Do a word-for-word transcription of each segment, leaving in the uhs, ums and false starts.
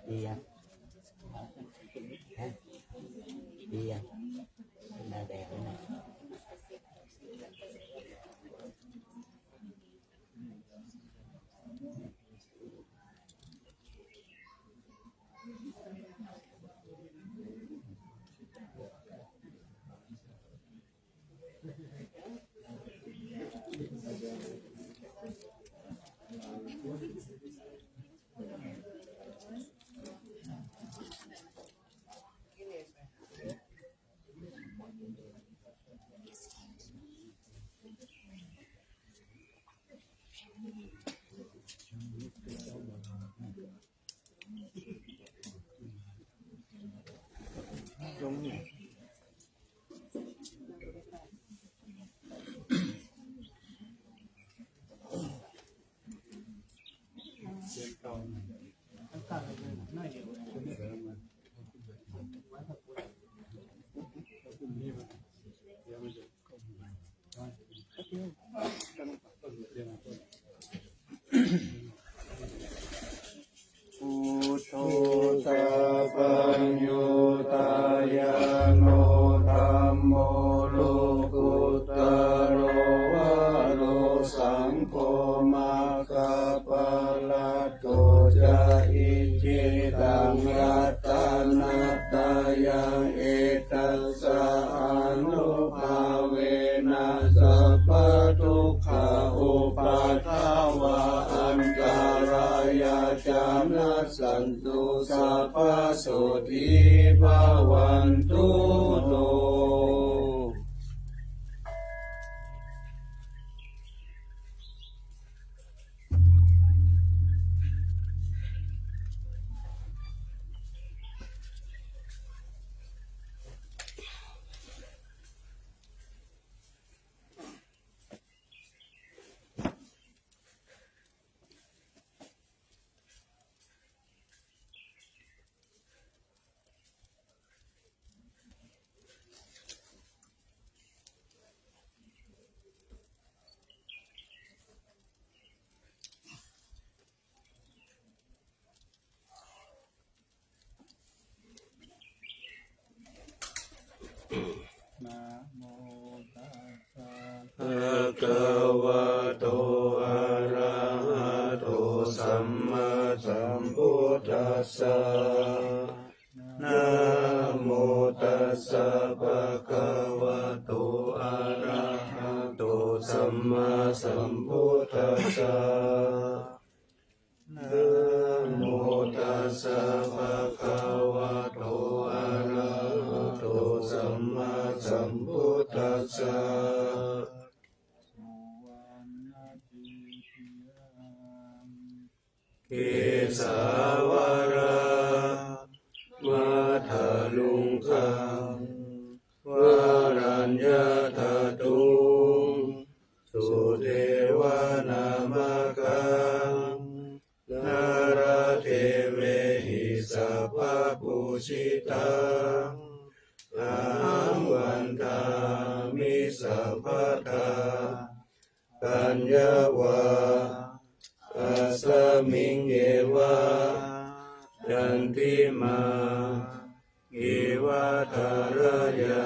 Đi à? Hả? Đi à? Bên đây đẹp lắm nè. Buddho sabbaññutañāṇo, dhammo lokuttaro varo, saṅgho maggaphalaṭṭho ca, icchitaṃ ratanattayaṃ, etassa ānubhāvena sabbadukkhā upaddavā antarāyā ca nassantu, sabbasotthī bhavantu te. Namo tassa bhagavato arahato sammāsambuddhassa. Namo tassa bhagavato arahato sammāsambuddhassa. Namo tassa bhagavato arahato sammāsambuddhassa. Suvaṇṇaketuaṃ esavaramathāluṅkaṃ, varaññadhātuṃ sudevanamakaṃ, nāḷādevehi sabbapūjitaṃ, ahaṃ vandāmi sabbadā. Kaññavā asmiṃ evā, candimā iva thārāya,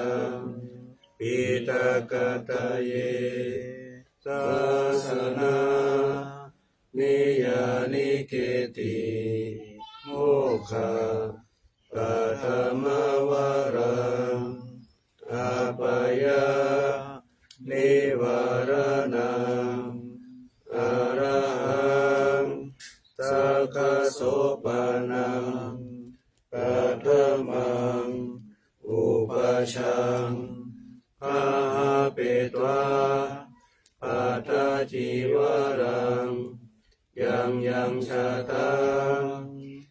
piṭakattaye sāsana niyānike'ti mokkhapathimavaraṃ, apāyanivāraṇaṃ cīvaraṃ, yaṃ yaṃ jātaṃ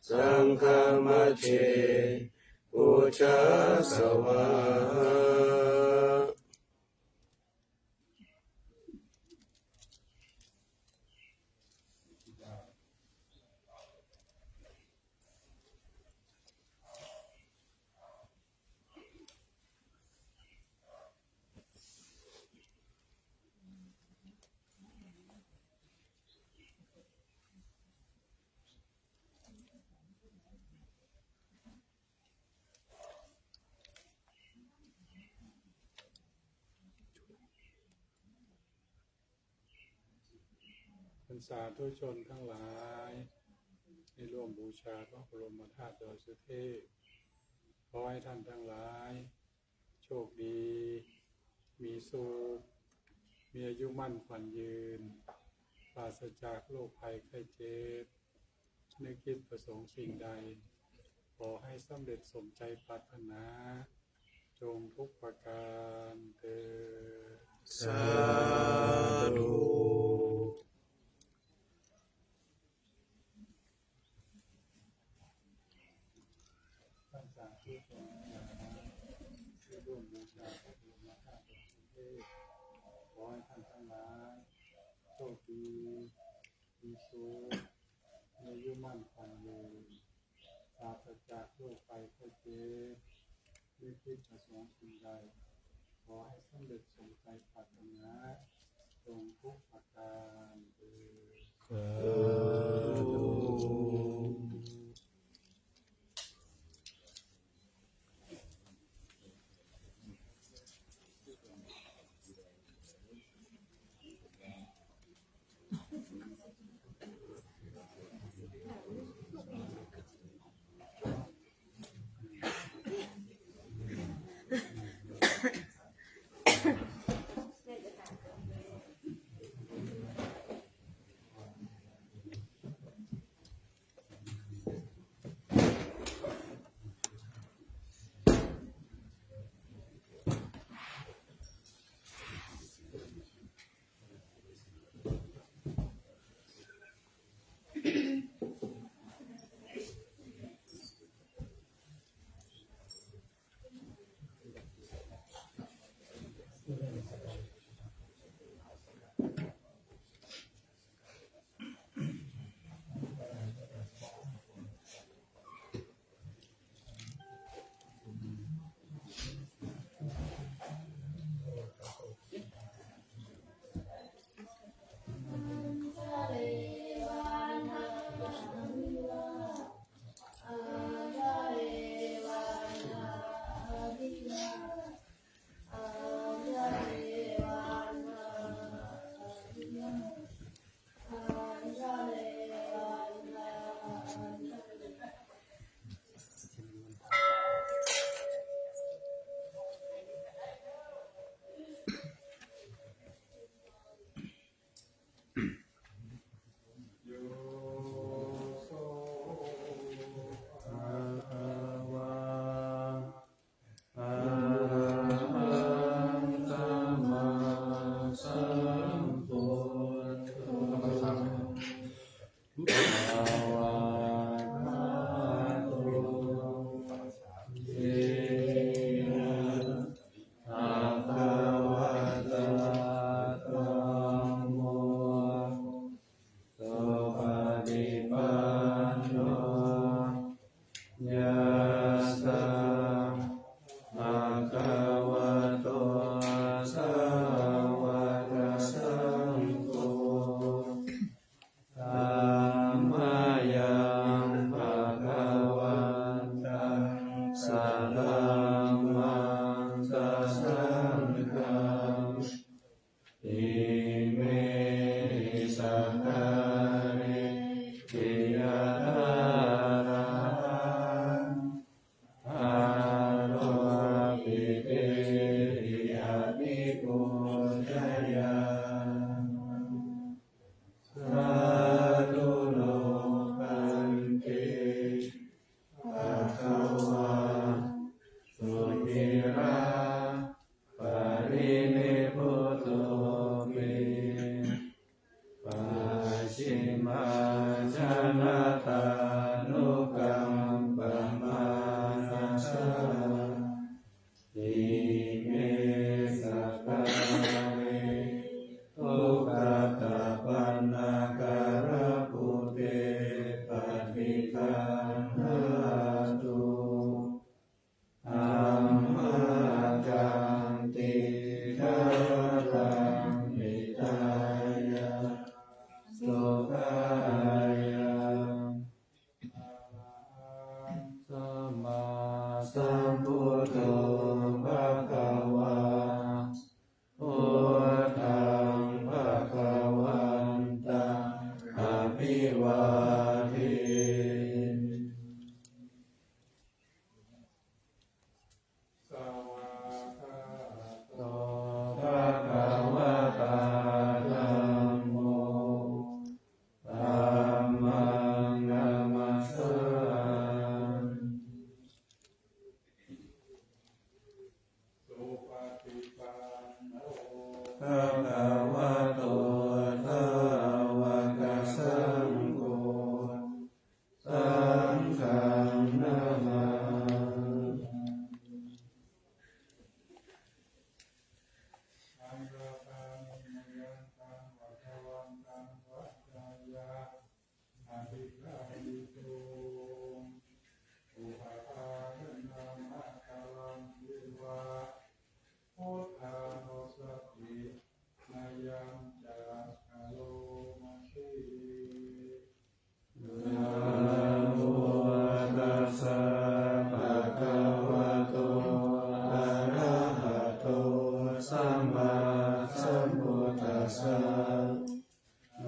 saṅghamajjhe pūjā svāhā. ท่านสาธุชนทั้งหลาย ได้ร่วมบูชาพระบรมธาตุดอยสุเทพ ขอให้ท่านทั้งหลาย โชคดี มีสุข มีอายุมั่นขวัญยืน ปราศจากโรคภัยไข้เจ็บ นึกคิดประสงค์สิ่งใด ขอให้สำเร็จสมใจปรารถนา จงทุกประการเทอญ สาธุ ท่านสาธุชนทั้งหลาย ที่ร่วมบูชาพระบรมธาตุดอยสุเทพ ขอให้ท่านทั้งหลาย โชคดี มีสุข มีอายุมั่นขวัญยืน ปราศจากโรคภัยไข้เจ็บ นึกคิดประสงค์สิ่งใด ขอให้สำเร็จสมใจปรารถนา จงทุกประการเทอญ สาธุ Supaṭipanno yassa bhagavato sāvakasaṅgho,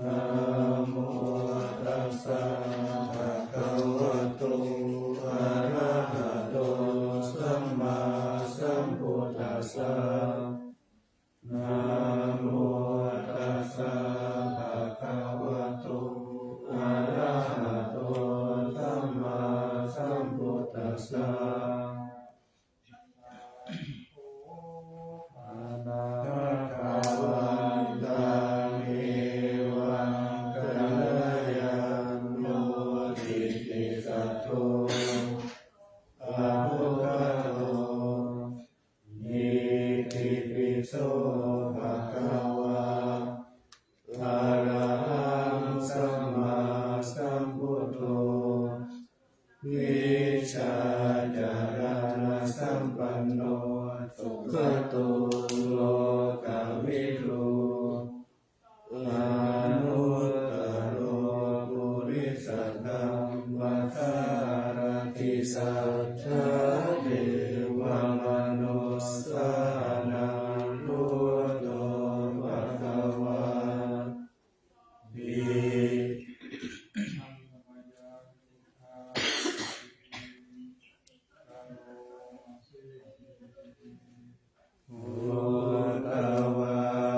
Namo tassa bhagavato arahato sammāsambuddhassa. Namo tassa bhagavato arahato sammāsambuddhassa. Bhagavato evaṃ kalyāṇo kittisaddo abbhuggato itipi so bhagavā arahaṃ sammāsambuddho vijjācaraṇasampanno sugato lokavidū anuttaro purisadammasārathi satthā devamanussānaṃ buddho bhagavāti. Buddhā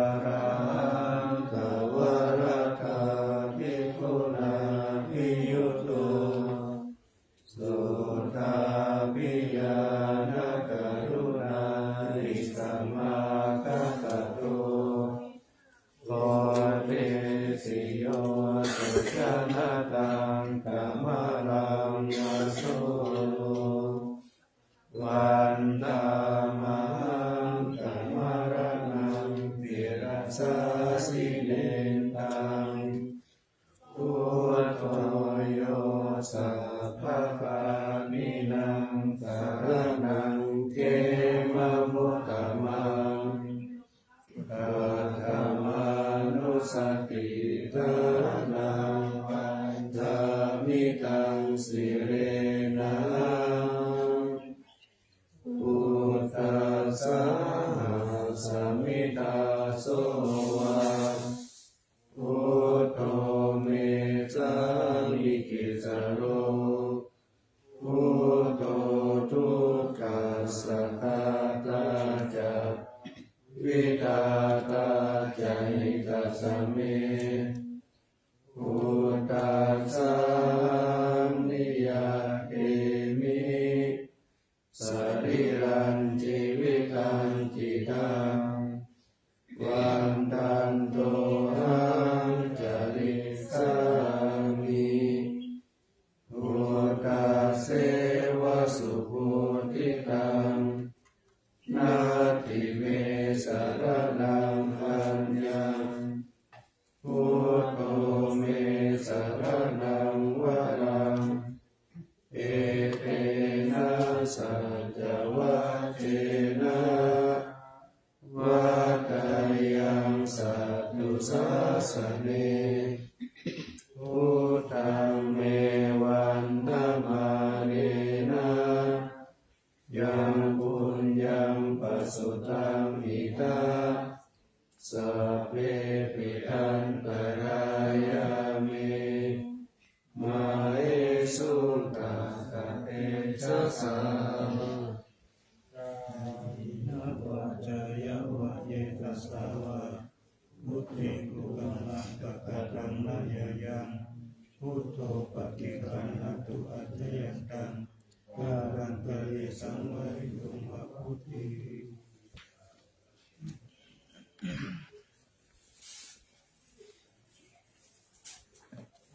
arahaṃ dvārattā bhikkhunā abhiyutto suddhābhiñāṇakaruṇāhi samāgatatto bodhesi yo sa janataṃ kamalaṃ va sūro vandāmahaṃ tamaraṇaṃ sirasā jinendaṃ. Buddho yo sabbapāṇīnaṃ saraṇaṃ khemamuttamaṃ. Katamānussatiṭṭhānaṃ vandāmi taṃ sirenahaṃ. Buddhassāhasmi dāso va buddho me sāmikissaro. Buddho dukkhassa ghātā ca vidhātā ca hitassa me. Buddhassāhaṃ niyyādemi sarīrañjīvitañcidaṃ. Vandantohaṃ carissāmi buddhasseva subodhitaṃ. Natthi me saraṇaṃ aññaṃ, buddho me saraṇaṃ varaṃ. Etena saccavajjena vaḍḍheyyaṃ satthu sāsane. Buddhaṃ me vandamānena yaṃ puññaṃ pasutaṃ idha, sabbepi antarāyā me māhesuṃ tassa tejasā. Kāyena vācāya va cetasā vā, buddhe kukammaṃ pakataṃ mayā yaṃ, buddho paṭiggaṇhatu accayantaṃ, kālantare saṃvarituṃ va buddhe.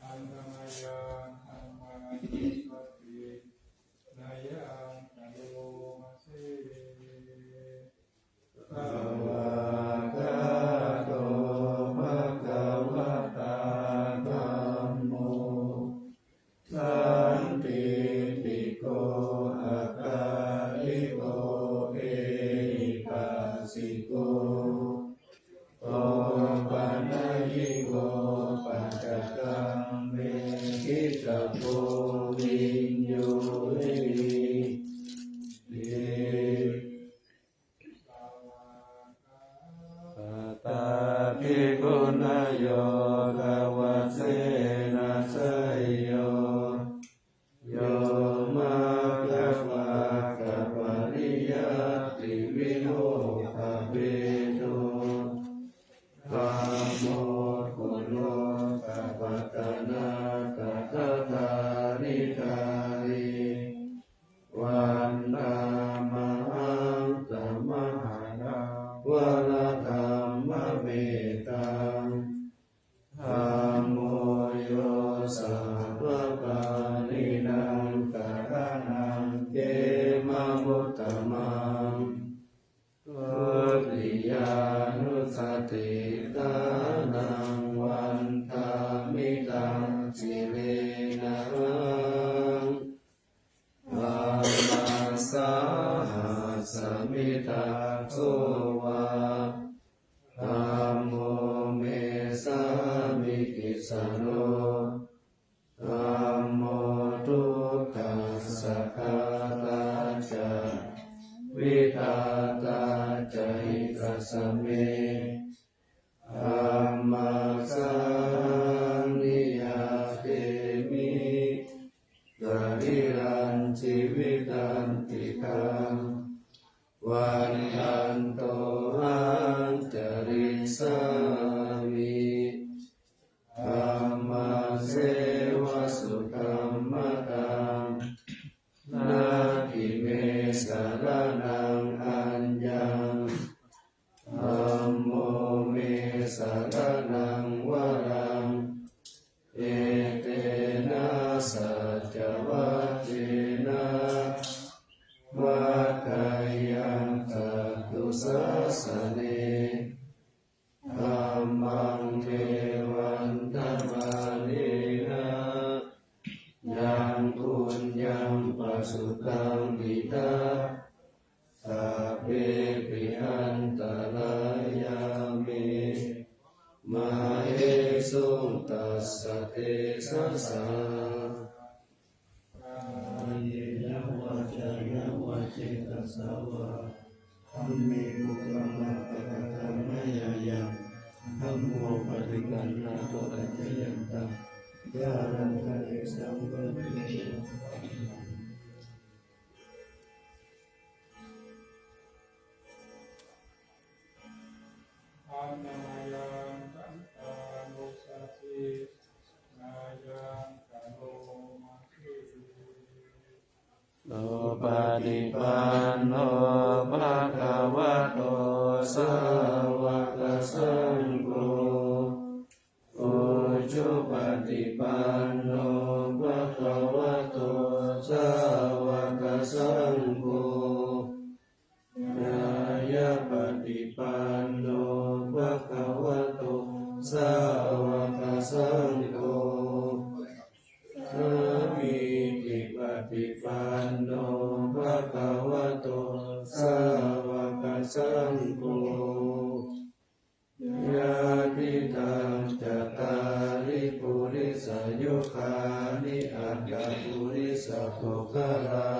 Handa mayaṃ dhammaṃ paṭicca niyyaṃ karoma se. Svākkhāto bhagavatā dhammo sandiṭṭhiko akāliko ehipassiko yogavasena seyyo, yo maggappaṭipattivedho, dhammo kulokapatanā tadadhāridhārī, vandāmahaṃ tamaharaṃ varadhammametaṃ. Dhammo yo sabbapāṇīnaṃ saraṇaṃ khemamuttamaṃ, dutiyānussatiṭṭhānaṃ vandāmi taṃ sirenahaṃ. Dhammassāhasmi dāso va, dhammo me sāmikissaro, dhammo dukkhassa ghātā ca, vidhātā ca hitassa me. Dhammassahaṃ niyyādemi, sarīrañjīvitañcidaṃ, vandantohañcariṃsāmi, dhammasseva sudhammataṃ. Natthi me saraṇaṃ aññaṃ, dhammo me saraṇaṃ varaṃ, etena saccavajjena vaḍḍheyyaṃ satthu sāsane. Dhammaṃ me vandamānena, yaṃ puññaṃ pasutaṃ idha, sabbepi antarāyā me, māhesuṃ tassa tejasā. Kāyena vācāya va cetasā vā, dhamme kukammaṃ pakataṃ mayā yaṃ, dhammo paṭiggaṇhatu accayantaṃ, kālantare saṃvarituṃ va. Annamāyaṃ dhammānussatinaṃ karomati. Supaṭipanno bhagavato sāvakasaṅgho, ujupaṭipanno bhagavato sāvakasaṅgho, ñāyapaṭipanno bhagavato sāvakasaṅgho, sāmīcipaṭipanno bhagavato sāvakasaṅgho, yadidaṃ cattāri purisayugāni aṭṭha purisapuggalā,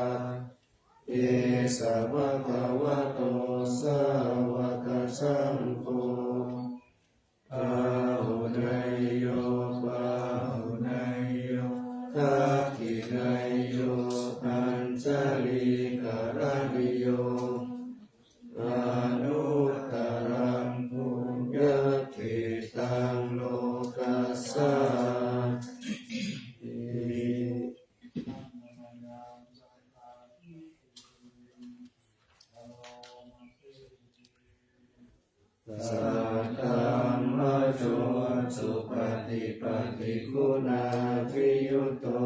esa bhagavato sāvakasaṅgho, āhuneyyo pāhuneyyo dakkhiṇeyyo añjalikaraṇīyo, anuttaraṃ puññakkhettaṃ lokassāti. Saddhammajo supaṭipattiguṇābhiyutto,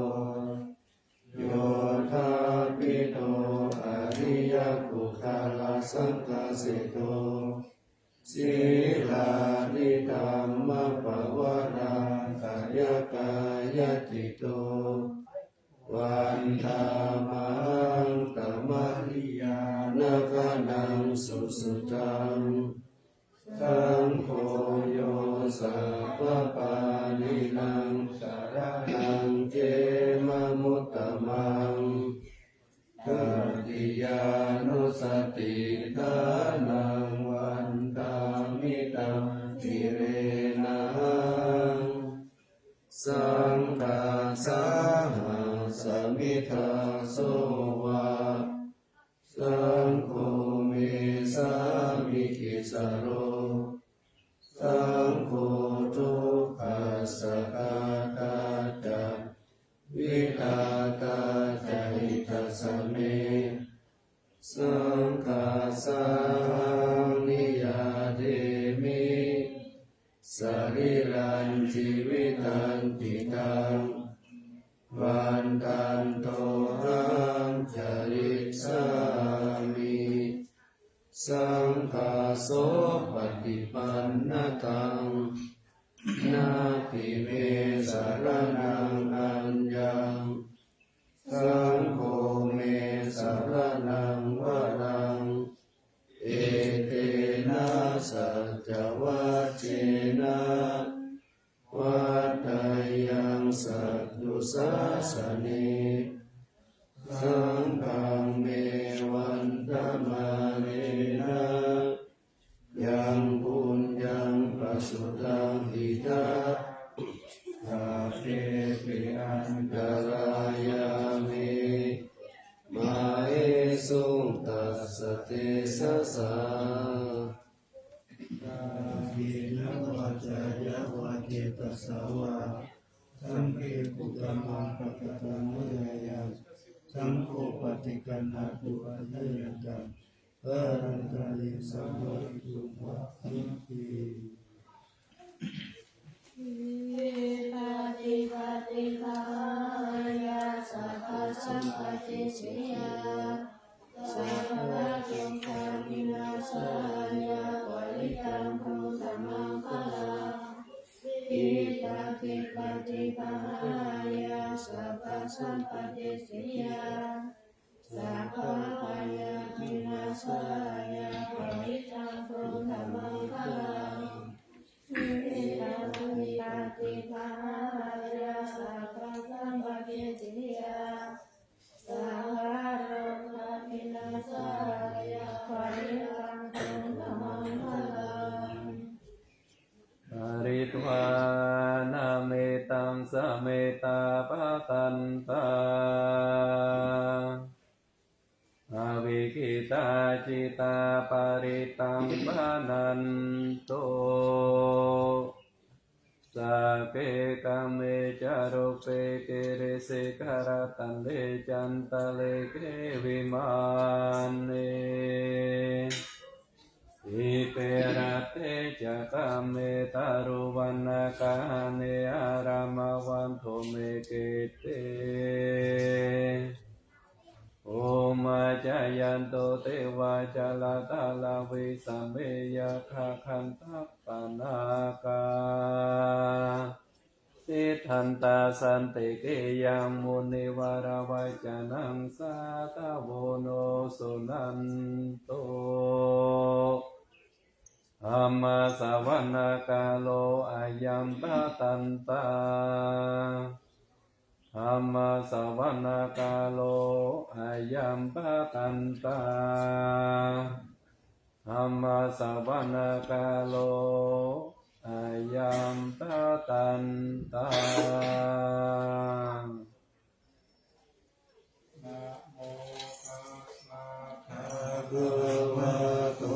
yoṭṭhābbidho ariyapuggalasaṅghaseṭṭho, sīlāni dhammapavaraṃ kayaṃ kayaṭṭhito, vandāmahaṃ tamariyanāgaṇaṃ susuddhaṃ. Saṅgho yo sabbapāṇīnaṃ saraṇaṃ khemamuttamaṃ, dutiyānussatiṭṭhānaṃ vandāmi taṃ sirenahaṃ. Saṅghāssāhasmi dāso va, saṅgho me sāmikissaro. Saṅgho dukkhassa ghātā ca, vidhātā ca hitassa me. Saṅghassāhaṃ niyyādemi, sarīrañca jīvitañcidaṃ, vandantohaṃ carissāmi. Saṅghassopaṭipannataṃ, natthi me saraṇaṃ aññaṃ, saṅgho me saraṇaṃ varaṃ. Etena saccavajjena, vaḍḍheyyaṃ satthu sāsane. Saṅghaṃ me vandamānena, yaṃ puññaṃ pasutaṃ idha, sabbepi antarāyā me, māhesuṃ tassa tejasā. Kāyena vācāya va cetasā vā, saṅghe kukammaṃ pakataṃ mayā yaṃ, saṅgho paṭiggaṇhatu accayantaṃ, kālantare saṃvarituṃ va saṅghe. Iddhībhipaṭibāhāya sabbasampattisiddhiyā, sabbarogavināsāya parittaṃ brūtha maṅgalaṃ. Iddhībhipaṭibāhāya sabbasampattisiddhiyā, sabbabhayavināsāya parittaṃ brūtha maṅgalaṃ. Iddhībhipaṭibāhāya sabbasampattisiddhiyā, sabbarogavināsāya parittaṃ brūtha maṅgalaṃ. Pharitvāna mettaṃ samettā bhadantā, avikkhittā cittā parittaṃ bhaṇantu. Sagge kāme ca rūpe girisikharataṭe cantalikkhe vimāne, dīpe raṭṭhe ca gāme taruvanagahane arāmagahane vane khette, bhummā cāyantu devā jalathalavisame yakkhagandhabbanāgā, tiṭṭhantā santike yaṃ munivaravacanaṃ sādhavo no suṇantu. Dhammassavanakālo ayambhadantā. Dhammassavanakālo ayambhadantā. Dhammassavanakālo ayambhadantā. Namo tassa bhagavato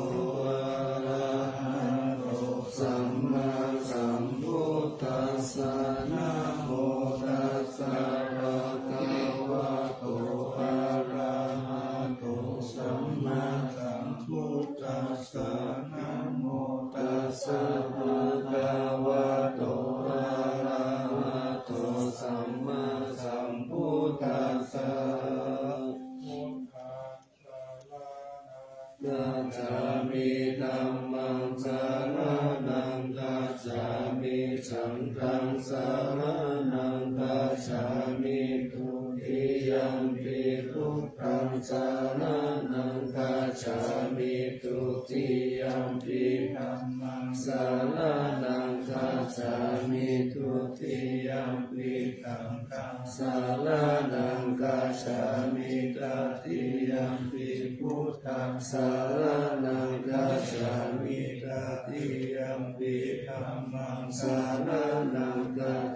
arahato sammāsambuddhassa. Namo tassa bhagavato arahato sammāsambuddhassa. Namo tassa bhagavato arahato sammāsambuddhassa. Gacchāmi. Dhammaṃ saraṇaṃ gacchāmi. Saṅghaṃ saraṇaṃ gacchāmi. Dutiyampi buddhaṃ saraṇaṃ gacchāmi. Dutiyampi dhammaṃ saraṇaṃ gacchāmi. Dutiyampi saṅghaṃ saraṇaṃ gacchāmi. Tatiyampi buddhaṃ saraṇaṃ gacchāmi. Tatiyampi dhammaṃ saraṇaṃ gacchāmi.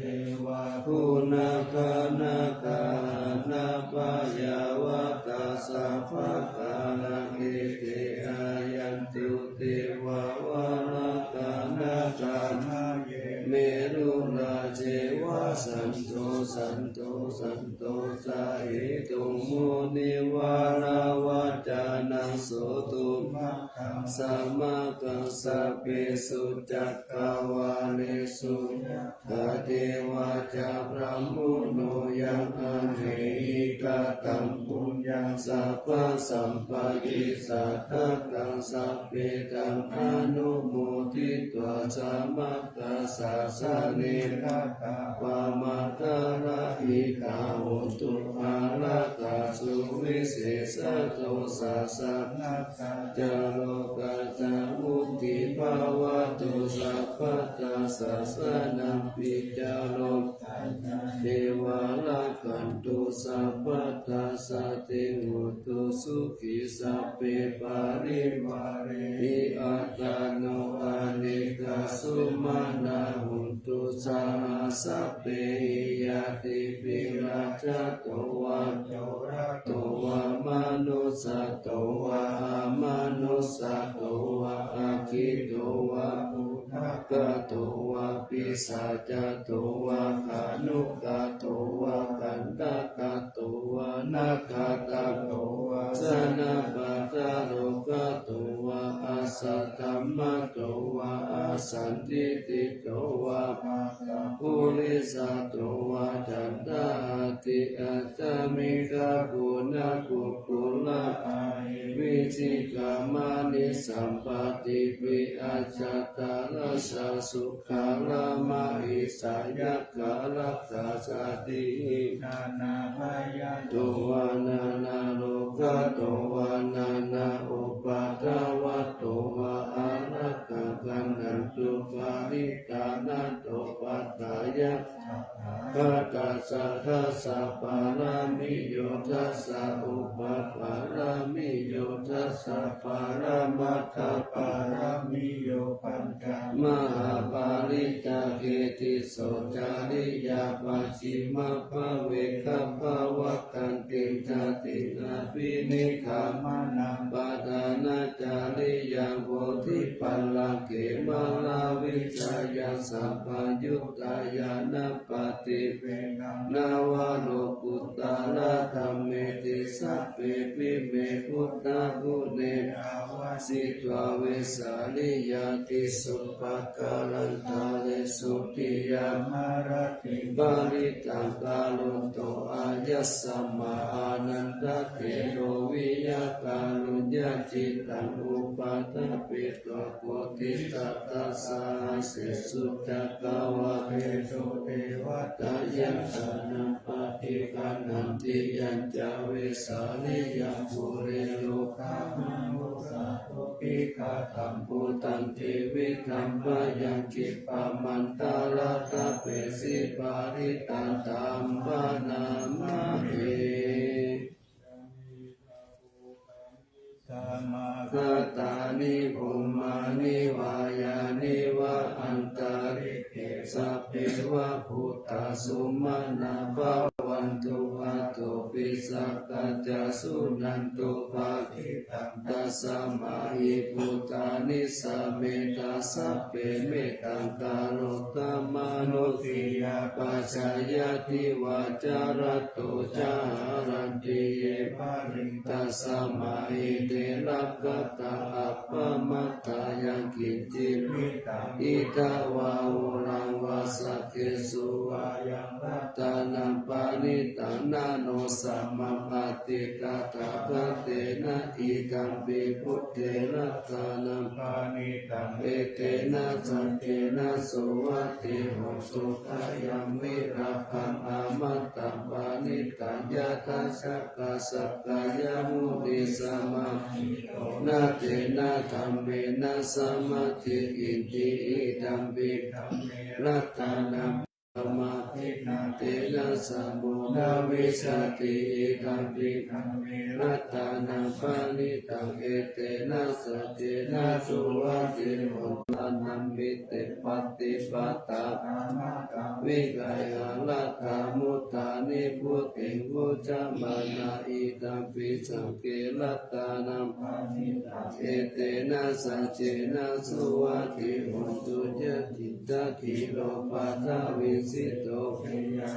devā guṇagaṇagahana pāyāvakā sabbakālaṃ iti āyantu devā valakā nāgā hraye merurājeva santo santo santo sāhetuṃ munivaravacanaṃ sotumā gaṃ samaggaṃ sabbesu cakkavāḷesu yathā devā ca brahmuno yaṃ amhehi kataṃ puññaṃ sabbasampatti sādhakaṃ sabbe taṃ anumoditvā samagga sāsane rakkha pamāṇakarahitā hontu ārakkhā suvisesādo sāsanā ca lokā ca mutti bhavatu sabbadā sāsanampi ca lokā ca devā rakkhantu sabbadā saddhiṃ hotu sukhī sabbe parivārehi attāno anekā sumanā hontu saha sabbehi ñātibhi rājāto vā corato vā manussato vā amanussato vā aggito vā udakato vā pisācato vā khāṇukato vā kaṇṭakato vā nakkhattato vā janapadarogato vā asaddhammato vā asandiṭṭhito vā purisato vā caṇḍahatthi-acchamigagoṇakukkura-ahi-vicchika-maṇisappadīpi-accataracchasūkarama-ihisa-yakkha-rakkhasādīhi nānābhayato vā nānārogato vā nānāupaddavato vā ārakkhaṃ gaṇhantu parittā. Nāthopattaya tathāgatassa dasa pāramiyo dasa upapāramiyo dasa paramatthapāramiyo pañca mahāpariccāge tisso cariyā pacchimabbhave gabbhāvakkantiṃ jātiṃ abhinikkhamanaṃ padhānacariyaṃ bodhipallaṅke māravijayasampayuttā ñāṇappaṭivedhaṃ navalokuttaradhammeti sabbepime buddhaguṇe āvajjitvā vesāliyā tīsu pākārantaresu tiyāmarattiṃ parittaṃ karonto āyasmā ānandatthero viya kāruññacittaṃ upaṭṭhapetvā koṭisatasahassesu cakkavāḷesu devatā yaṃ jānaṃ paṭiggaṇhanti yañca vesāliyaṃ pure rogāmanussadubbhikkhataṃ bhūtaṃ tividhaṃ bhayaṃ khippamantaraṃ tapesu parittaṃ taṃ bhaṇāma he. Samāgatāni bhummāni vā yāni va antalikkhe sabbeva bhūtā sumanā bhavantu athopi sakkacca suṇantu bhāsitaṃ. Tasmā hi bhūtā nisāmetha sabbe mettaṃ karotha mānusiyā pajāya divā ca ratto ca haranti ye baliṃ. Tasmā hi te rakkhatā appamattā yaṃ kiñci vittaṃ idha vā huraṃ vā saggesu vā yaṃ ratanaṃ paṇītaṃ na no samaṃ atthi tathāgatena id idampi buddhe ratanaṃ paṇītaṃ, etena saccena suvatthi hotu. Khayaṃ virāgaṃ amataṃ paṇītaṃ, yadajjhagā sakyamunī samāhito, na tena dhammena samatthi kiñci, idampi dhamme ratanaṃ paṇītaṃ, na tena samo bhavissati, idampi dhamme ratanaṃ paṇītaṃ, etena saccena suvatthi hotu. Anamāti paṭipadā, amataṃ vigayha, laddhā mudhā nibbutiṃ bhuñjamānā, idampi saṅghe ratanaṃ paṇītaṃ, etena saccena suvatthi hotu. Yadi dakkhiṇo paṭhaviṃ sito,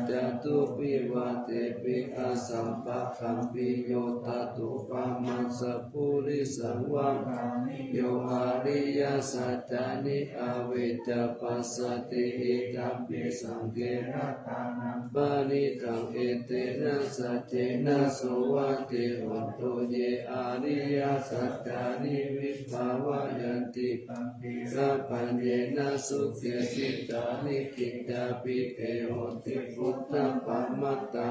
catubbhi vātepi asambādhaṃ, piyo tato pamā sappurisā, vaṇṇanīyo ariyasaccāni, avecca passati, idampi saṅghe ratanaṃ paṇītaṃ, etena saccena suvatthi hotu. Ye ariyasaccāni vibhāvayanti, taññāṇasampadaṃ paṭipakkhitvā, nikkhippāpi te honti, phuṭṭhappamatā,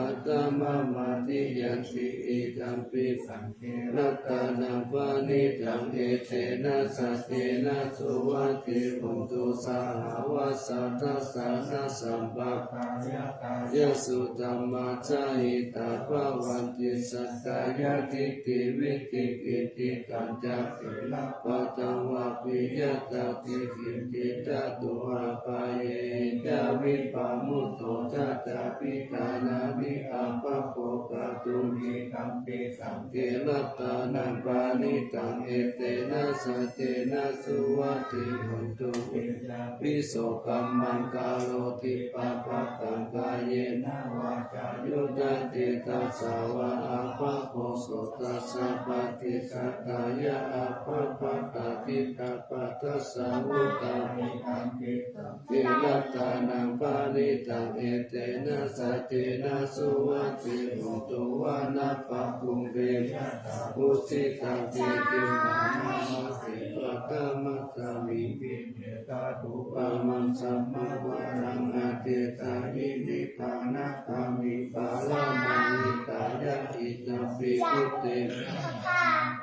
aṭṭhamamādiyanti, idampi saṅghe ratanaṃ paṇītaṃ, etena saccena suvatthi hotu. Sahāvassa dassanasampadāya, kāyakajjhamācāyikā bhavanti, sakkāyadiṭṭhi vicikicchitañca, sīlabbataṃ vāpi yadatthi kiñci, catūhapāyehi ca vippamutto, taccapi ṭhānāni abhabbo kātuṃ, idampi saṅghe ratanaṃ paṇītaṃ, etena saccena suvatthi hotu. Yadi so kammaṃ karoti pāpakaṃ, kāyena vācāyuda cetasā vā, abhabbo so tassa paṭicchadāya, abhabbatā diṭṭhapadassa vuṭṭhā, idampi saṅghe ratanaṃ paṇītaṃ, etena saccena suvatthi hotu. Vanappagumbe yathā phussitaṃ, diṭṭhiṃ bhaṇāma se paṭhamasmiṃ bhise, tathūpamaṃ sammavaraṃ adesayi, nibbānagāmiṃ paramaṃ hitāya, idampi buddhe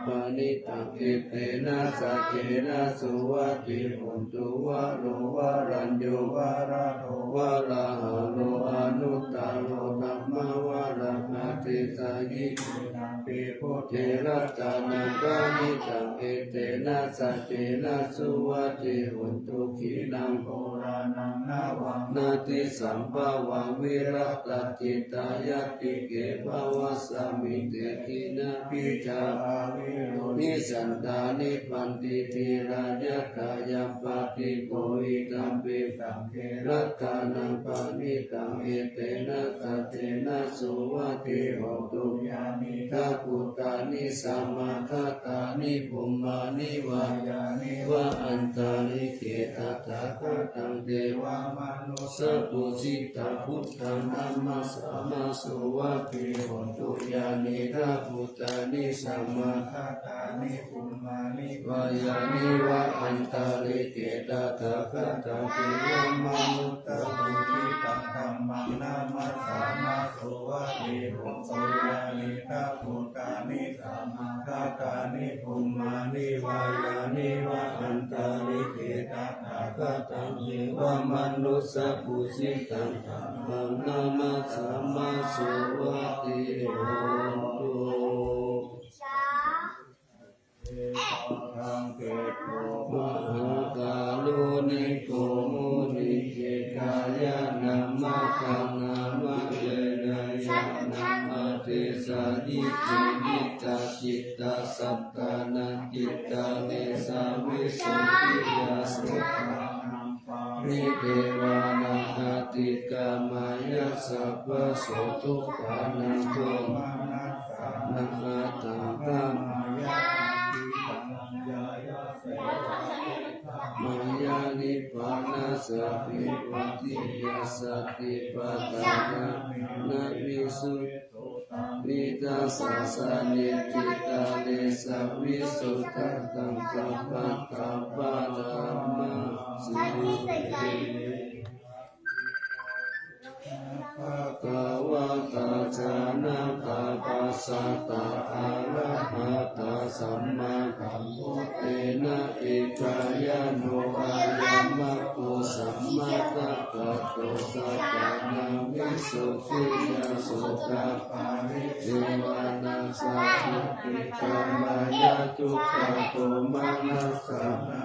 paṇītaṃ, etena saccena suvatthi hotu. Varo varaññū varado varāharo, anuttaro dhammavaraṃ adesayi, idampi buddhe ratanaṃ paṇītaṃ, etena saccena suvatthi hotu. Khīṇaṃ purāṇaṃ navaṃ natthi sambhavaṃ, virattacittāyatike bhavasmiṃ, te khīṇabījā avirūḷhichandā, nibbanti dhīrā yathāyampadīpo, idampi saṅghe ratanaṃ paṇītaṃ, etena saccena suvatthi hotu. Yānīdha bhūtāni samāgatāni, bhummāni vā yāni va antalikkhe, tathāgataṃ devamanussapūjitaṃ, buddhaṃ namassāma suvatthi hotu. Yānīdha bhūtāni samāgatāni, bhummāni vā yāni va antalikkhe, tathāgataṃ devamanussapūjitaṃ, dhammaṃ namassāma suvatthi hotu. Yānīdha bhūtāni samāgatāni, bhummāni vā yāni va antalikkhe, tathāgataṃ devamanussapūjitaṃ, dhammaṃ namassāma suvatthi hotu. Mahākāruṇiko municikāyānaṃ, māgaṃ nāma veyyāyānaṃ, adesayi khemiyā cittasaṅ- tānaṃ, cittaṃ tesaṃ visuddhiyā, sotthānaṃ parinivānaṃ, adhigameyya sabbaso dukkhānaṃ, somanassānaṃ, attaṃ dhammayā mayā nibbānasmiṃ, vadiyā satipaṭṭhānā, visuddhi Buddhasāsane tītale savisuddhataṃ sabbattha pāramā sīlī. Bhagavatā jānatā passatā arahatā sammāsambuddhena ikkhāyano ayamaggo sammāsakkato sattannaṃ visuddhiyā sotaparitevanaṃ sātāpikamāya dukkhadomanassāna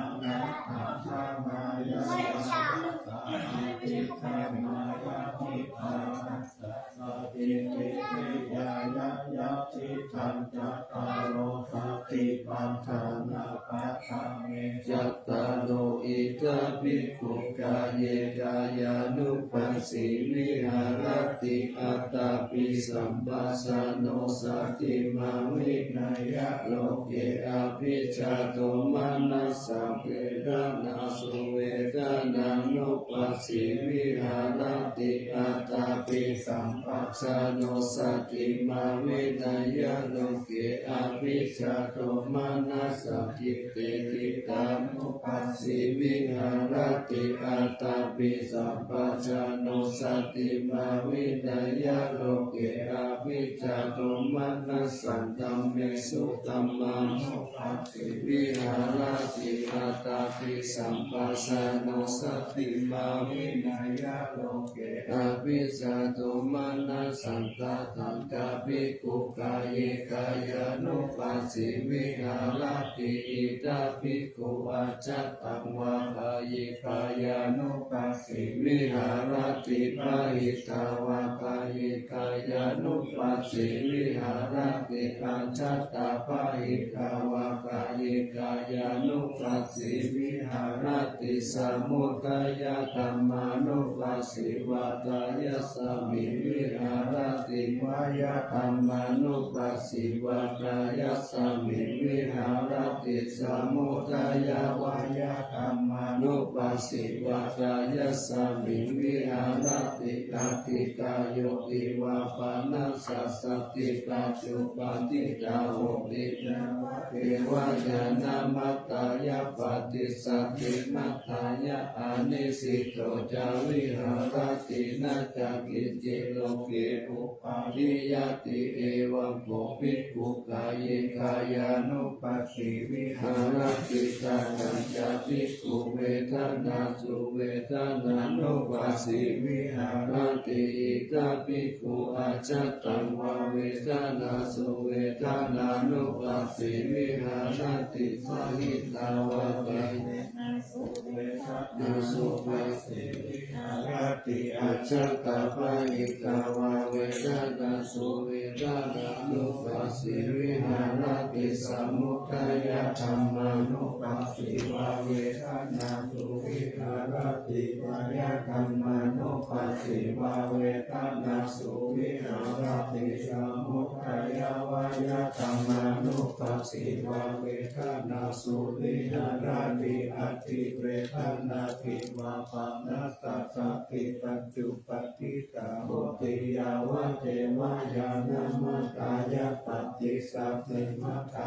Cattāro iddha bhikkhū kāye kāyānupassī viharati, attāpi sampajāno satiṃ bhāveyya loke abhijjhādomanassā vedanāsu vedanānupassī viharati, attāpi sampajāno satiṃ bhāveyya loke abhijjhādomanassā citte cittānupassī viharati, attāpi sampajāno satiṃ bhāveyya loke abhijjhādomanassā dhammesu dhammānupassī viharati, attāpi sampajāno satiṃ bhāveyya loke abhijjhādomanassā. Tathāpi bhikkhū kāye kāyānupassī viharati, iddha bhikkhū ajjhattaṃ vā kāye kāyānupassī viharati, bahiddhā vā kāye kāyānupassī viharati, ajjhattā bahiddhā vā kāye kāyānupassī viharati, samudayadhammānupassī vā kāyasmiṃ viharati, vayadhammānupassī vā kāyasmiṃ viharati, samudayavayadhammānupassī vā kāyasmiṃ viharati, atthi kāyo ceva pana passati, pañcuppadinā hoti, yāvadeva ñāṇamattā paṭissaddhimattā, anissinno ca viharati, na ca kiñci loke upādiyati, evaṃ kho bhikkhū kāye kāyānupassī viharati, kathañca bhikkhū vedanāsu vedanānupassī viharati, iddha bhikkhū ajjhattaṃ vā vedanāsu vedanānupassī viharati, bahiddhā vā kāyānupassī viharati, ajjhattā bahiddhā vā vedanāsu vedanānupassī viharati, samudayadhammānupassī vā vedanāsu viharati, vayadhammānupassī vā vedanāsu viharati, samudayavayadhammānupassī vā vedanāsu viharati, atthi vedanāsi vā pana passati, pañcuppadinā hoti, yāvadeva ñāṇamattā paṭissaddhimattā,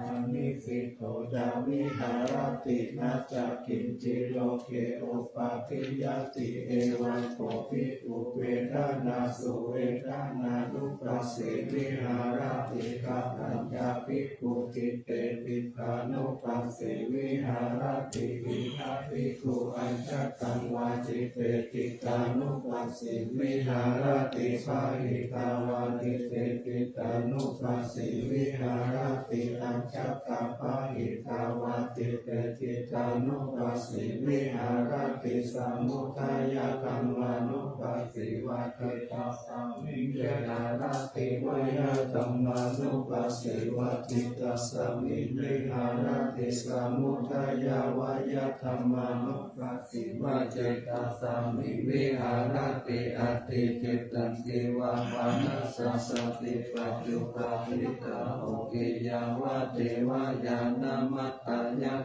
anissinno ca viharati, na ca kiñci loke upādiyati, evaṃ kho bhikkhū vedanāsu vedanānupassī viharati, kathañca bhikkhū citte cittānupassī viharati, iddha bhikkhū ajjhattaṃ vā citte cittānupassī viharati, bahiddhā vā citte cittānupassī viharati, ajjhattā bahiddhā vā citte cittānupassī viharati, samudayadhammānupassī vā citta smiṃ viharati, vayadhammānupassī vā cittasmiṃ viharati, paṭisamudayavayadhammanupassīva cetasamhi viharati. Atthi cittaṃ ceva manasā satipaññuppasitā hoti, yāvadeva ñāṇamattā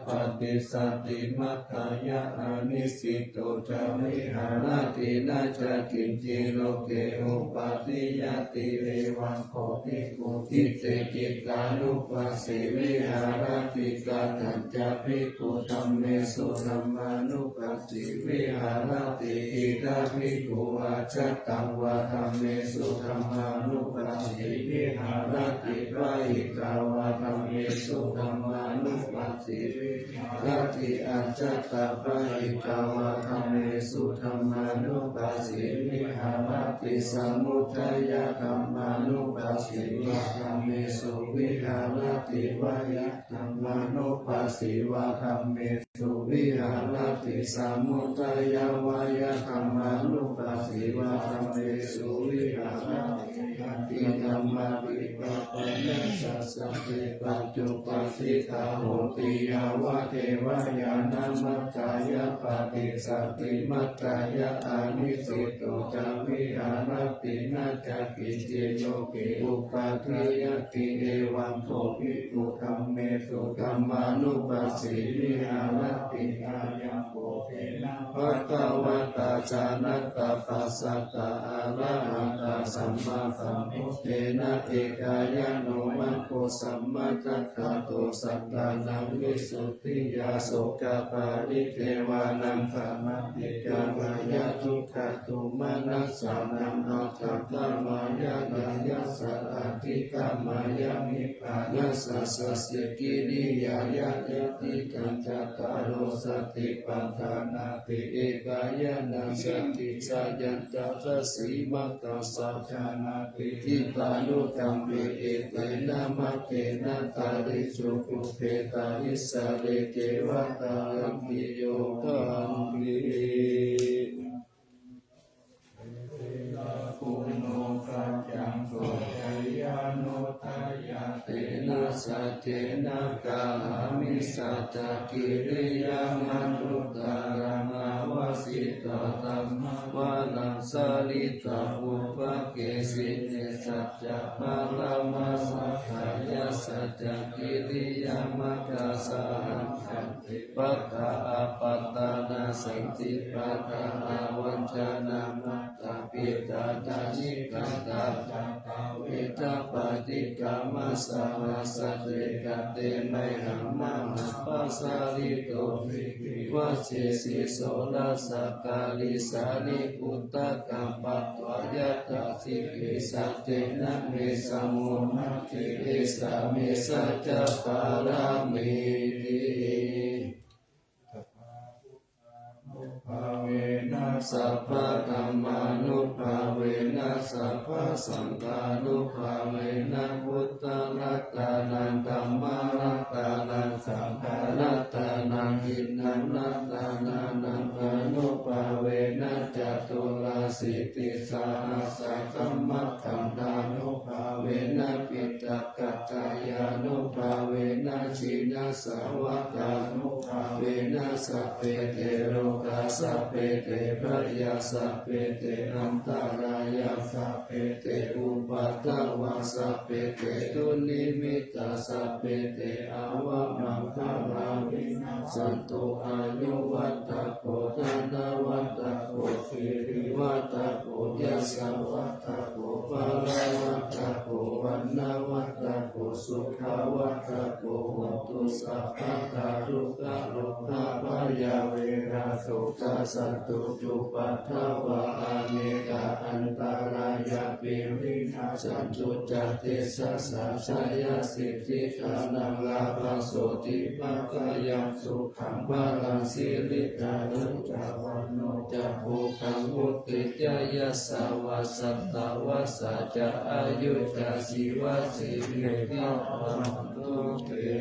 paṭissati matthāya anissito ca viharati, na ca kiñci loke upādiyati. Evaṃ kho bhikkhu citte cittānupassī viharati. Katañca bhikkhu dhammesu dhammānupassī viharati? Idha bhikkhu ajjhattaṃ vā dhammesu dhammānupassī viharati, bahiddhā vā dhammesu dhammānupassī viharati, ajjhattabahiddhā vā dhammesu dhammānupassī viharati, samudayadhammānupassī vā dhammesu viharati, vayadhammānupassī vā dhammesu viharati, samudayavayadhammānupassī vā dhammesu viharati, atthi dhammāpi pāpanassa satipaññuppasitā hoti, yāvadeva ñāṇamattā paṭissati matthāya anissito ca viharati, na ca kiñci loke upādiyati. Evaṃ kho bhikkhu dhammesu dhammānupassī viharati. Ayaṃ kho tena bhagavatā jānatapassadā arahatā sammāsambuddhena ekāyano maggo sammāsakkhato sattānaṃ visuddhiyā sokaparidevanāṃ samantikāya dukkhā domanassanāṃ aṭṭhaṅgamāya ñāyasā adhigamāya nibbānassa sacchikiriyāya yadidaṃ cattāro satipaṭṭhānāti. Ekāyanaṃ satiñca yan tadassi maggaṃ sā jānāti. Jitanukammeti etena maggena tadisu pubbe tadisare ceva talampi yo gandhi. Etena buddhokāyaṃ soceyyanuddayā tena saccena kāhāmi saccakiriyamanuttaraṃ. Āvajjitvā dhammavaraṃ sārīputta pugghale sine saccavaraṃ ātayā saccakiriyamakāsahaṃ. Santi pakkhā apattanā santi pakkhā avañcanā mātā pitā ca nikkhantā jātā veda paṭikkama saha. Satte kate mayhaṃ mahāpajjalito sikkhivajjesi soḷasa karīsāni udakaṃ patvā yathā sikkhī. Saccena me samo natthi esā me saccapāramīti. Buddhānubhāvena sabbadhammānubhāvena sabbasaṅghānubhāvena buddharatanaṃ dhammaratanaṃ saṅgharatanaṃ tiṇṇaṃ ratanānaṃ ānubhāvena caturāsītisahassadhammakkhandhānubhāvena piṭakattayānubhāvena jinasāvakānubhāvena sabbe te rogā sabbe te bhayā sabbe te antarāyā sabbe te upaddavā sabbe te dunnimittā sabbe te avamaṅgalā vinassantu. Āyuvaḍḍhako dhanavaḍḍhako sirivaḍḍhako yasavaḍḍhako balavaḍḍhako vaṇṇavaḍḍhako sukhavaḍḍhako hotu sabbadā. Dukkharogabhayā verā sokā sattu cupaddavā anekā antarāyāpi vinassantu ca tejasā. Jayasiddhi dhanaṃ lābhaṃ sotthi bhāgyaṃ sukhaṃ balaṃ siri dhanañca vaṇṇo ca bhogaṃ vuḍḍhī ca yasavā satavassā ca āyū ca jīvasiddhī bhavantu te.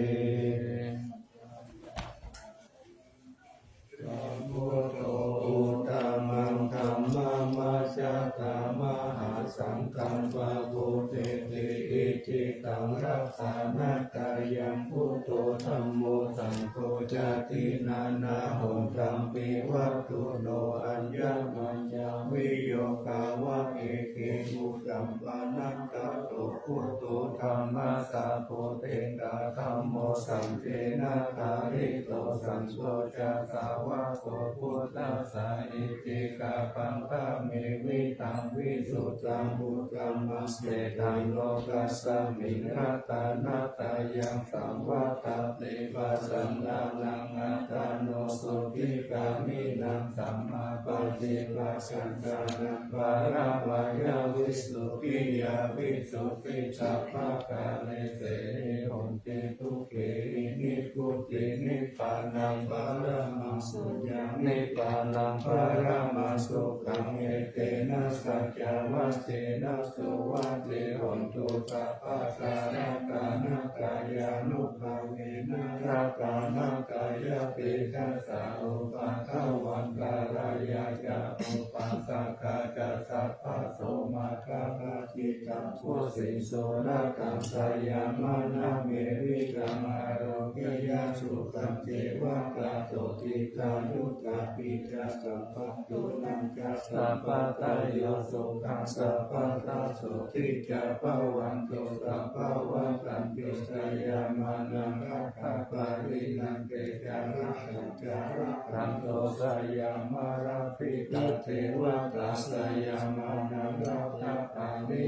Sambuddho uttamaṃ dhammamajjhattamahasaṅghaṃ pavuttheti icchitaṃ ratanattayaṃ buddho dhammo saṅgho jāti, nānāhontampi vatthuno, aññamaññaṃ viyogā va eke, uḷāppannakato buddho, dhammassāvakena dhammo, saṅghena pālito, saṅgho ca sāvako buddhassa, iti kha bhaṇāmi vidhaṃ visuddhaṃ, uttamaṃ sejjaṃ lokasmiṃ, ratanattayaṃ saṃvattanti, pasannānaṃ attano, sotthi gāmīnaṃ sammāpaṭipakkhitānaṃ, bhāvaṃ bhāvaṃ-visuddhiyavisuddhi, sabbakāle sehi honti, dukkhena nibbutiṃ, nibbānaṃ paramaṃ sukhaṃ, nibbānaṃ paramaṃ sukhaṃ, etena saccavajjena, suvatthi hotu sabbadā, ratanattayānubhāvena, ratanattayatejasā, upaddavaṃ tirāyā ca, upaddakā ca sabbaso, mārā pāpaggahantikā, koci soḷataṃ sayamānā, me vidhaṃ ārogeyā, sukhañceva kāto dīghāyukāpi ca, sabbadukkhaṃ ca sabbaphayā, sukhaṃ sabbadā, sotthī ca bhavantu sabbadā, vaḍḍhanti jayamaṅgalaṃ, aggappatinaṃ tejavajjena, rakkhanti rakkhantaṃ, sayamārā pitā devatā, jayamaṅgalaṃ, aggappatitī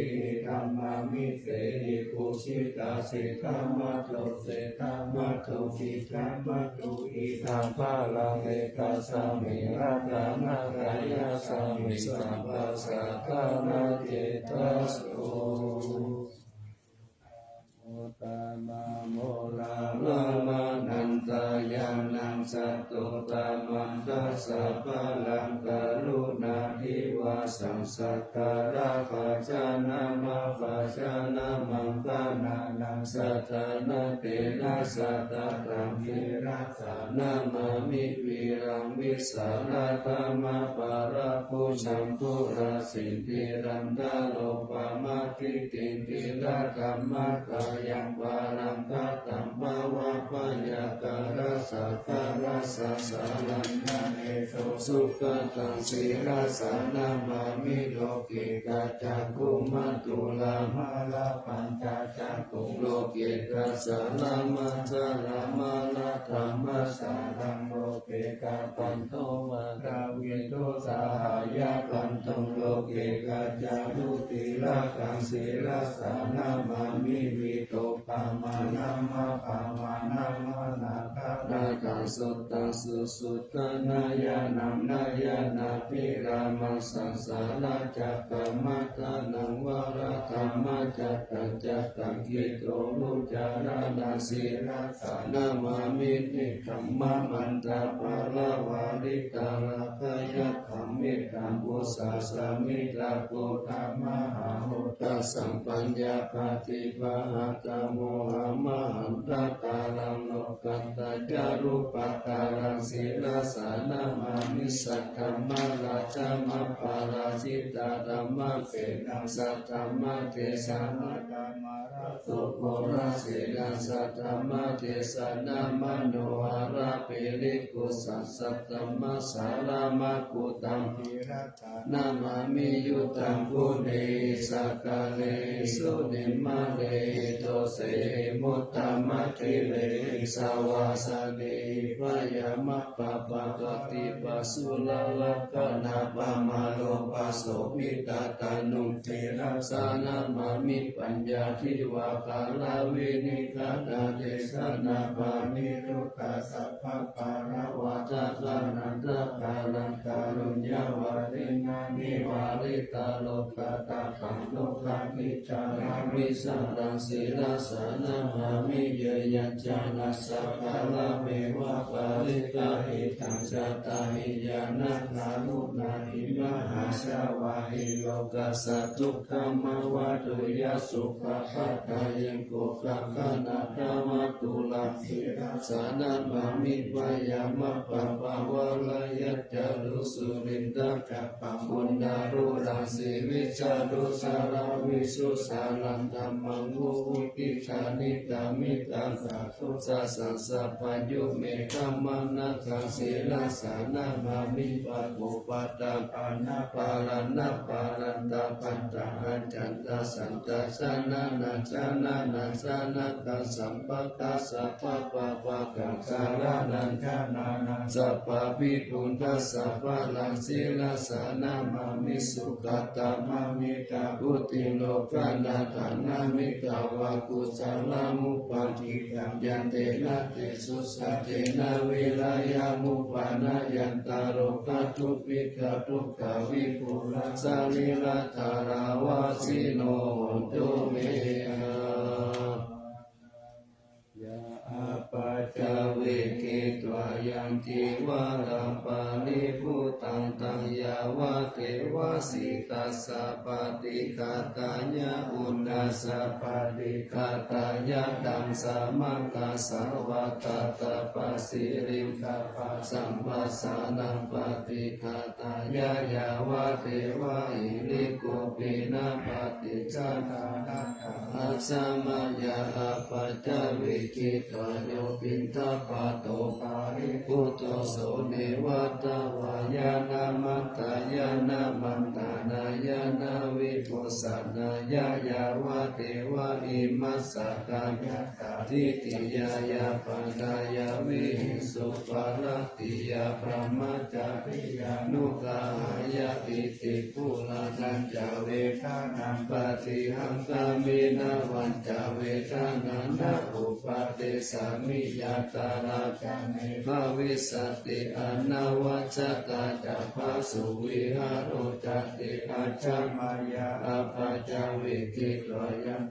dhammāni, sehi pūjitā, siddhamatthu siddhamatthu, khīṇamatthu khīṇabalaṃ, ekasmiṃ ratanattayasmiṃ, sabbasaṅghānaṃ cendesu. Uttamaṃ uḷāramaṇḍañāṇaṃ, satuttamaṃ dasabalaṃ, karuṇādivasaṃ sakalappajjhānamabbajānamaṅganānaṃ, sattannattena sattakaṃ, sirasā namāmi vīraṃ, vissāladhammapālaṃ, bhujagaṃ bhūriṃ sindhiraṃ, dālopamatiṭṭhiṃ, dhīradhammatayaṃ balaṃ, kataṃ bhāvaṃ-byaggharassa, sārassa saraṇaṃ eto, sugataṃ sirasā namāmi, lokikañjagumatulā mārā, pañcasikhuṃ lokikassa rāmaṃ, sārāmaṃ ratanaṃ saraṇaṃ, loke katanto vātavīdo, sahayā paṭhaṅ loke kañjarucirakkhaṃ, sirasā namāmi, vito pamāṇaṃ appamāṇaṃ, anāgataṃ suttaṃ susuddhaṃ, nayanaṃ nayanabhirāmaṃ, saṃsāracakkamataṇhaṃ, varadhammacakkaṃ, cakkaṃ khiḍḍo lucaraṇaṃ, sirasā namāmi, nekkhammamantaparavāritaṃ, rāgayakkhamiddhabussasamhitabhūtaṃ, mahāuddhasaṃ paññāpadīpajaṃ, mohaṃ mahantakāraṃ, lokattacārubhaddaraṃ, sirasā namāmi, saddhammaradhaṃ aparājitaparamāpeṇaṃ, saddhammadesanākaṃ mārasenaṃ, saddhammadesanamanoharaṃ, pirighosaṃ saddhammasāramābhūtaṃ, sirasā namāmi, yuddhaṃ bhumihi sakkārehi, sunimmānehi dosehi, muttamantigirihi savāsanehi, bhayamap- pāpagghatipasuralakkhaṇappaṃ, mārokāsobhitattanuṃ, sirasā namāmi, paññāpadīpajalavaggalavineghanāthesanā, parittuttasabbapaṇāvaratthaṃ, anantakāraṃ kāruññavaḍḍhanaṃ, nivāritarogatāpaṃ, dukkhamicchānavissaraṃ, sirasā namāmi, ye yañca naṃsakārameva pariggāhi, taṃ jātahīyānaṃ karuṇāhi, mahāsāvahī lokassa dukkhamāva tuyhaṃ sukhappadaṃ. Ye kho gaganatalavatthūlā, sirasā namāmi, bhayamap- pāpaggahantikā, yattha rūsū Dakkhaṃ uttaro rassī visuddhā carā visuddhā saraṃ dhammaṃ vivuttidāni tamitaṃ sabbasappayo me khamanaṃ sīlassa namāmi. Pāpūpaṭṭhapāṇā paraṇāparattā pattā ajjhattachattānañca nānattacarattā sabbakā sabbapāpakā jalānañca nānā sabbabhidhūtanasā paraṃ sīlassa namāmi. Sukkhaṭṭhamametaṃ vuḍḍhiṃ lokanātha nāmetaṃ vā kusalamuppaṭṭhitaṃ yantena tesu sattena viriyamuppannāya tārokā dubbighā dukkhā vipurā sārīrikadhāravāsino hontu me. Yā apaccavekkhitvā yaṃ cīvaraṃ paribhuttaṃ taṃ yāvadeva sītassa paṭighātāya uṇhassa paṭighātāya taṃ samaggasavā tattha pasiriṃ sabbasamphassānaṃ paṭighātāya yāvadeva hirikopinapaṭi ajja mayā apaccavekkhitvā yo piṇḍapāto paribhutto so neva davāya na madāya na maṇḍanāya na vibhūsanāya yāvadeva imassa kāyassa ṭhitiyā yāpajāya vihiṃsuparatiyā brahmacariyānuggahāya iti purāṇañca vedanaṃ paṭihaṅkhāmi navañca vedanā na uppādessāmi yātrā ca me bhavissati anavajjatā ca phāsuvihāro cāti. Ajja mayā apaccavekkhitvā yaṃ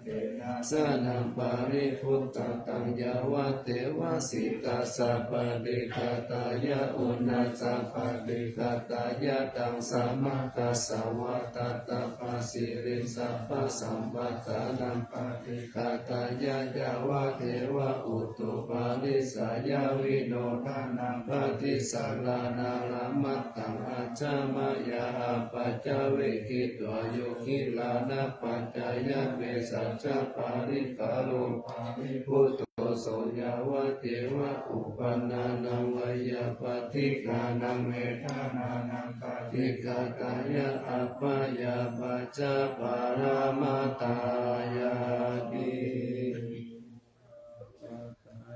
sānaṃ paribhuttaṃ taṃ yāvadeva sītassa paṭighātāya uṇhassa paṭighātāya taṃ samaggasavā tattha pasiriṃ sabbasamphassānaṃ paṭighātāya yāvadeva utuparissayavinodanaṃ paṭisallānārāmattaṃ ajja mayā apaccavekkhitvā yo gilānapaccayabhesajjaparikkhāro paribhutto so yāvadeva uppannānaṃ veyyābādhikānaṃ vedanānaṃ paṭighātāya abyāpajjhaparamatāyāti.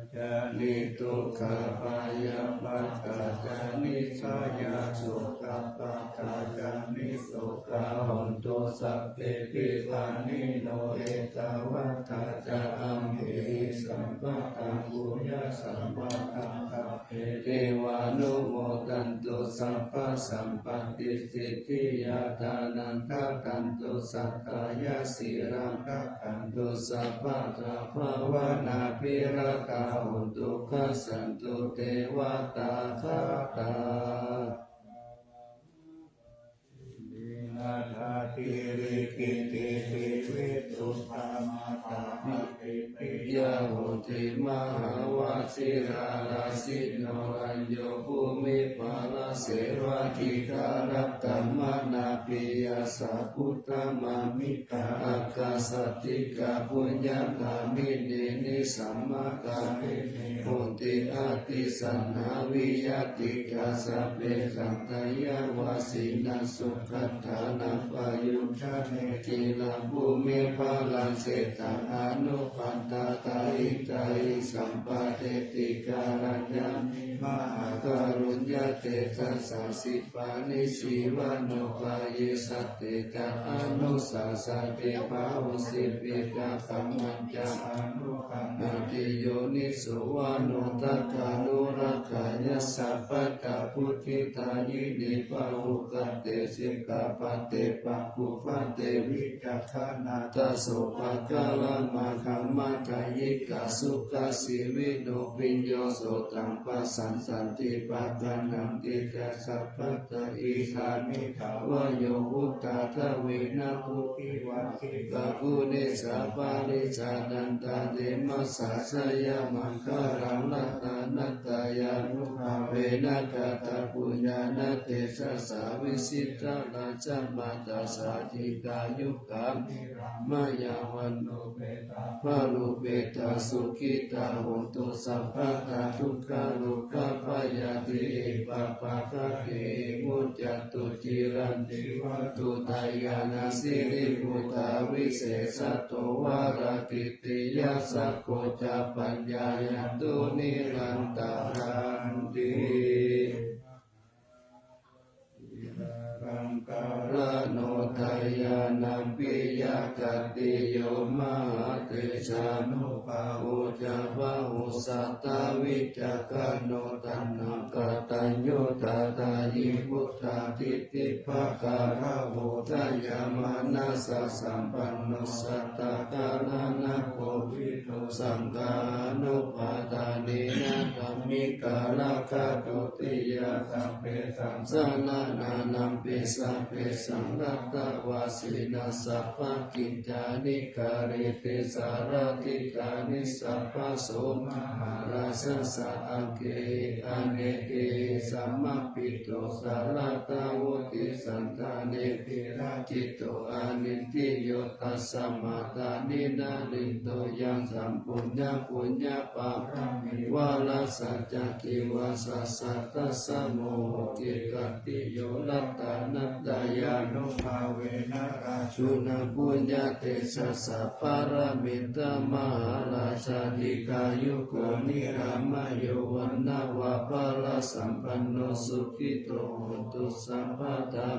Ca niddukkhā bhayappattā ca nibbhayā sokappattā ca nissokā hontu sabbepi pāṇino. Ettāvatā ca amhehi sambhataṃ puññasampadaṃ sabbe devānumodantu sabbasampattisiddhiyā. Dānaṃ dadantu saddhāya sīlaṃ rakkhantu sabbadā bhāvanābhiratā hontu gacchantu devatāgatā. Iminā dāvaggirissi dīvī sudhammā saha piyā honti mahāvajirāsino. Rañño bhūmiparāsevā dīgharattamanāpiyā saha uttamahimitā aggāsaṭṭhikā puññagāminī nisammakāminī honti abhisamā viyattikā sabbe sattayavasīna sugatānaṃ payujāne. Khīṇabhūmiparāsetaṃ anupaddātā hitāhi sampāteti kālajjhāni mahākāruññatejasā. Khippanissi vano pāye satte ca anussasati bāhussī piṭakatthañca anukampati yoniso manodakkhanurakkhāya sabbadā buddhidāyinī pāhukate sikkhāpade pakkhuppate vicakkhaṇatā sopakāramakkhamatā yikkhā sukasī vinopiyo sotaṃ pasassanti paggaṇhanti ca sabbadā. Idāni dvāyo vuttā dvena bhūti vā khiḍḍābhū nisā parisā nātha te majjhā jayamaṅgalaṃ. Ratanattayānubhāve na katapuññāna tejasā vijitā rājamātā sādhikā yugā nirāmā yāva nuppetāparuppetā sukhitā hontu sabbadā dukkhā rogā bhayā tibhā pāpā khehi muccantu cirañjīva tu dayāna siribhūtā visesato varaki tiyā sakko ca paññāya tu nirantaranti. Iraṅkaraṇo dayāna piyakātiyo mahātejānubhāvo ca bāhussatā vicakkhaṇo taṇhaṅkataññū tathāhi buddhā diṭṭhipakāravo dayāmanāsasampanno sattā karaṇakovido saṅghānupādānena dhammikaratthatutiyā sabbesaṃ saraṇānaṃ pi sabbesaṃ atthavassina sabbakiñjāni kareti sārādhikāni sabbaso mahārājassa aggehi anekehi samāpito saratā buddhisattāne virajito anindriyo tasmā dāni narindo yaṃ sampuññapuññapāramī vārassa ca jīvassa tassa moho kekatiyo ratanattayānubhāvena rājuna puññatejasā pāramita mahārājā dīghāyuko nirāmāyo vaṇṇavaḍḍharasampanno sukhito hotu sabbadā.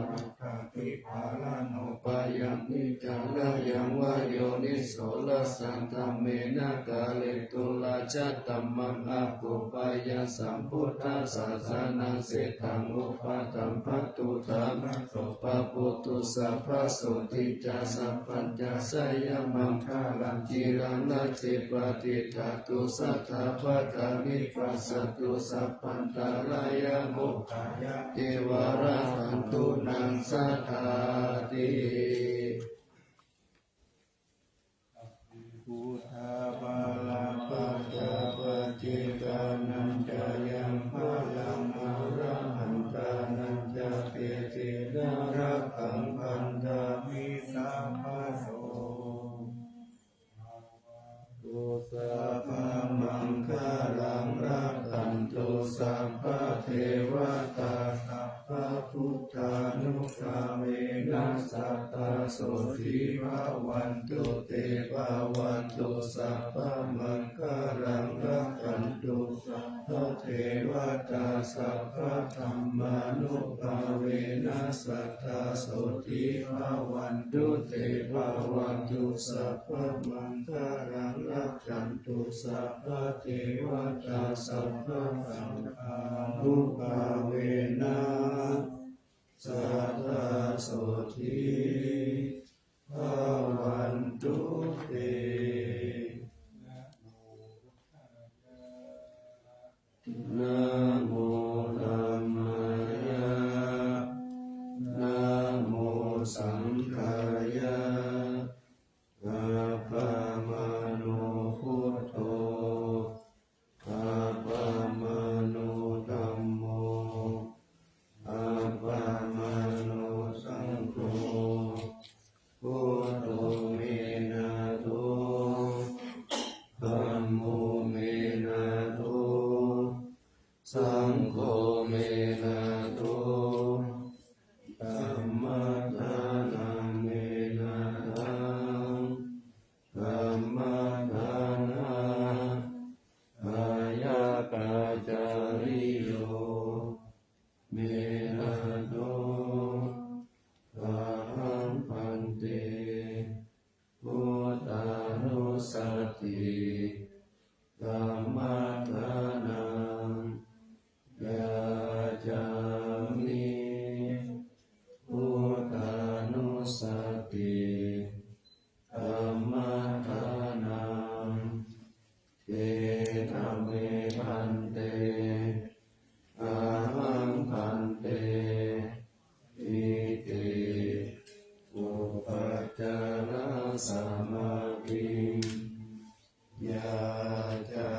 Payaṃ niccaṃ rayaṃ va yoniso rājadhammena kāretu rājadhammaṃ abbhuggayā sambuddhassa janasēṭṭhaṃ upaṭṭhaṃ bhātu dhammaso pāpuṭu sabbasotthi ca sabbañca jayamaṅgalaṃ. Ciraṃ raje patiṭṭhātu sadā padaṃ nibbāsatu sabbantarāyamokkhaṃ yā ceva rakkhantu naṃ sadā ti. Buddhā balappattā paccekānañca yaṃ balaṃ arahantānañca tejena rakkhaṃ bandhāmi sabbaso. Bhavatu sabbamaṅgalaṃ rakkhantu sabbadevatā sabbabuddhānubhāvena sadā sotthī bhavantu te. Bhavatu sabbamaṅgalaṃ rakkhantu sabbadevatā sabbadhammānubhāvena sadā sotthī bhavantu te. Bhavatu sabbamaṅgalaṃ rakkhantu sabbadevatā sabbasaṅghānubhāvena sadā sotthī bhavantu te. Namo dhammāya, namo saṅghāya, appamāṇo buddho, appamāṇo dhammo, appamāṇo saṅgho, buddho me nātho, dhammo me nātho, saṅgho me nātho, dhammaddhanaṃ me nāthaṃ, dhammaddhana āyakācariyo me nātho. Ahaṃ bhante buddhānussati dhammaddhanaṃ yācāmi. Buddhānussati dhammaddhanaṃ. Kheṭṭha me bhante, ahaṃ bhante, iti upacārasamādiṃ yācāmi.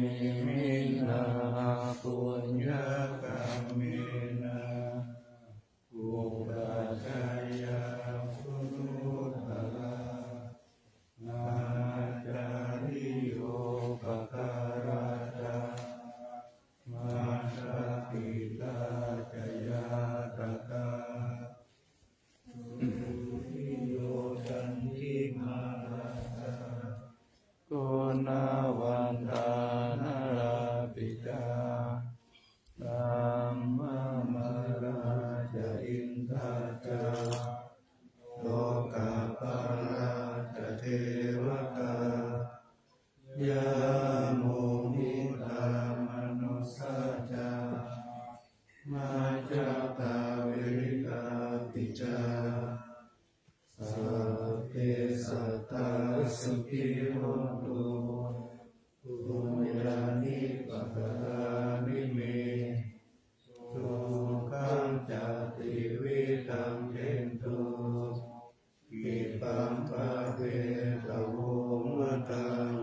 Iminā puññakammena upajjhāyā guṇuttarā ācariyūpakārā ca mātā pitā ca ñātakā suriyo candimā rājā guṇavantā narāpi ca brahmamārā ca indā ca lokapālā ca devatā yamo mittā manussā ca majjhattā verikāpi ca sabbe sattā sukhī hontu puññāni pakatāni me sukhañca tividhaṃ dentu khippaṃ pāpetha vomataṃ.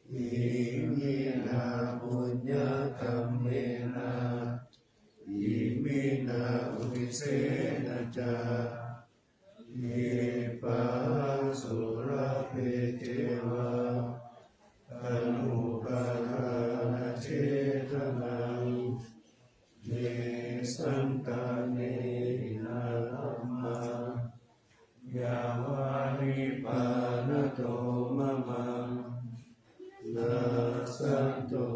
Iminā puññakammena iminā uddisena ca khippāhaṃ sulabhe ceva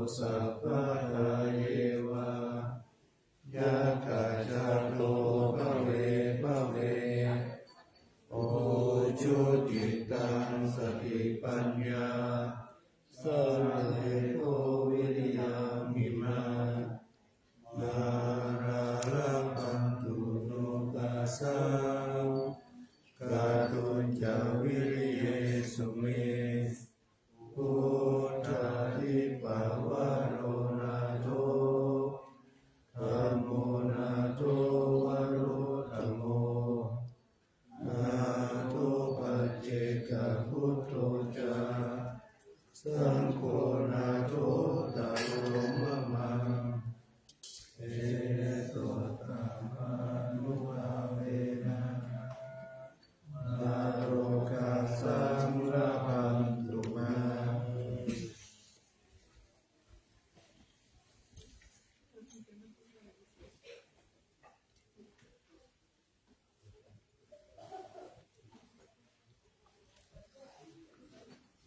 sabbadā yeva yakkhajāto bhave bhave ujucittaṃ satipaññā sallekho viriyamhinā mārā labhantu nokāsaṃ kātuñca viriyesu me. Buddhādhipavaro nātho dhammo nātho varuttamo nātho paccekabuddho ca saṅgho nāthottaro mamaṃ. Tesottamānubhāvena mārokāsaṃ labhantu mā.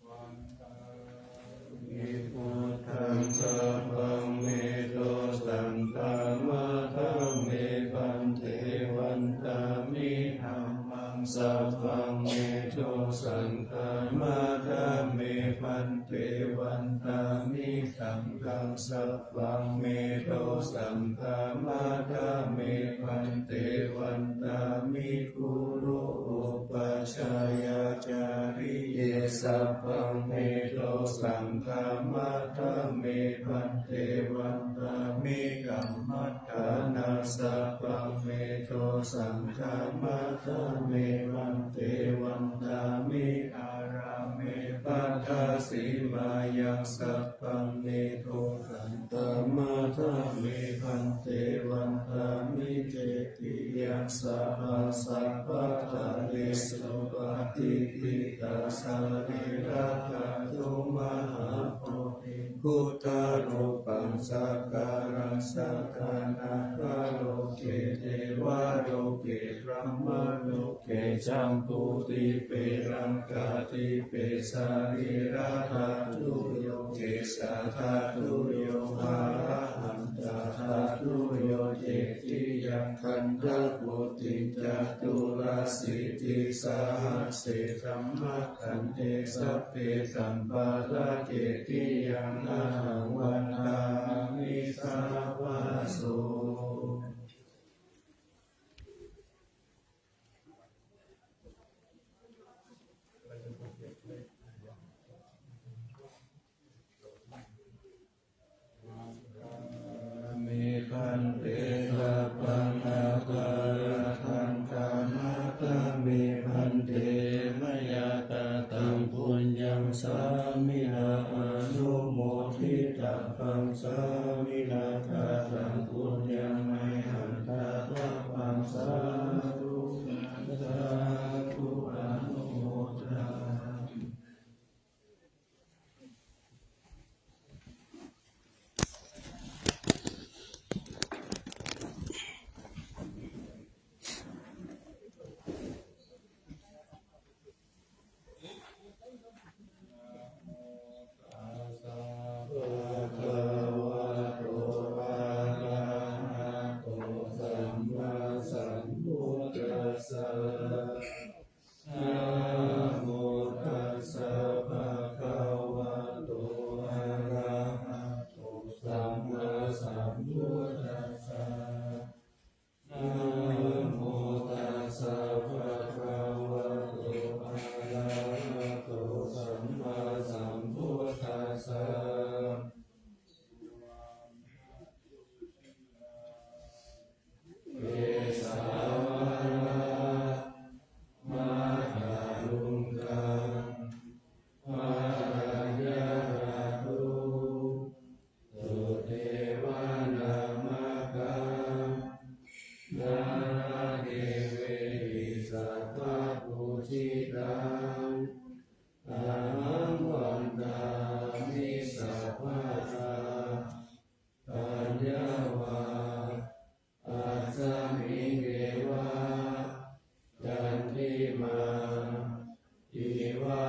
Vandāmi buddhaṃ sabbaṃ me dosaṃ khamatha me bhante. Vandāmi dhammaṃ sabbaṃ me dosaṃ khamatha me bhante. Vandāmi saṅghaṃ sabbaṃ me dosaṃ khamatha me bhante. Vandāmi guru upajjhāyācariye sabbaṃ me dosaṃ khamatha me bhante. Vandāmi kammaṭṭhānaṃ sabbaṃ me dosaṃ khamatha me bhante. Vandāmi ārāme baddhasīmāyaṃ sabbaṃ me dosaṃ khamatha me bhante. Vandāmi cetiyaṃ sabbaṃ sabbaṭṭhānesu patiṭṭhitā sārīradhātu mahābodhiṃ buddharūpaṃ sakalaṃ sadā nāgaloke devaloke brahmaloke jambudīpe laṅkādīpe sārīradhātuyo kesādhātuyo arahantādhātuyo cetiyaṃ gandhakuṭiṃ caturāsītisahasсе dhammakkhandhe sabbe sampādake tiyaṃ ahaṃ vandāmi sabbaso. เม bhante, sabbaṃ aparādhaṃ khamatha me bhante. Mayā kataṃ puññaṃ sāminā anumoditabbaṃ, sāminā kataṃ puññaṃ mayhaṃ dātabbaṃ, sādhu sādhu anumodāmi. Bhagavato arahato sammāsambuddhassa. Namo tassa bhagavato arahato sammāsambuddhassa. Namo tassa bhagavato arahato sammāsambuddhassa. Kesāvālaṃ mātā tuṅgaṃ pādaññārato, sudevāna maggānaṃ nānattavayehi sattapūjitaṃ, taṃ vandāmi sabbadā. Paññā va asmiṃ devā candimā iva